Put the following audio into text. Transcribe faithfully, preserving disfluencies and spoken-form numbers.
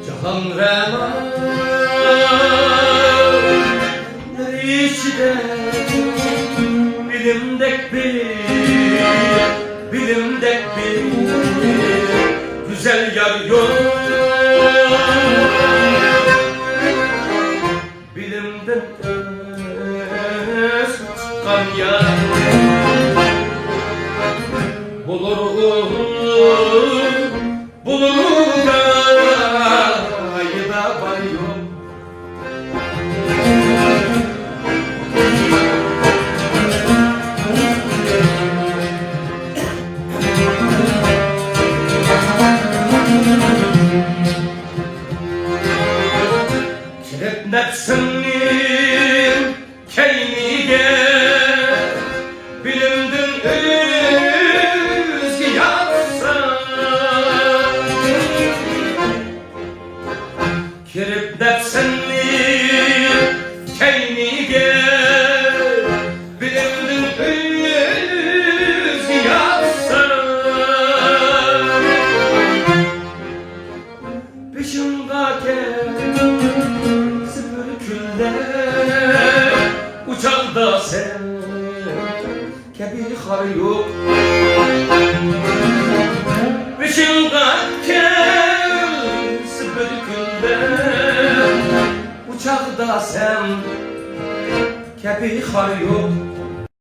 جاھان رەنا ئىچىدە بىلىمدەك بىر، بىلىمدەك بىر گۈزەل يار يوق. بىلىمدىن ئۆز چىققان يار بولۇر ئۇ، بولۇر ئۇ، دايىدا بار يوق. كىرىپ نەپسىڭنى كەينىگە، بىلىمدىن ئۆزگە ياتسا. كىرىپ نەپسىڭنى كەينىگە، بىلىمدىن ئۆزگە ياتسا. بېشىڭغا كەلسە بىر كۈنلەر، ئۇ چاغدا سەن كەبى خار يوق. بېشىڭغا كەلسە بىر كۈنلەر، ئۇ چاغدا سەن كەبى خار يوق.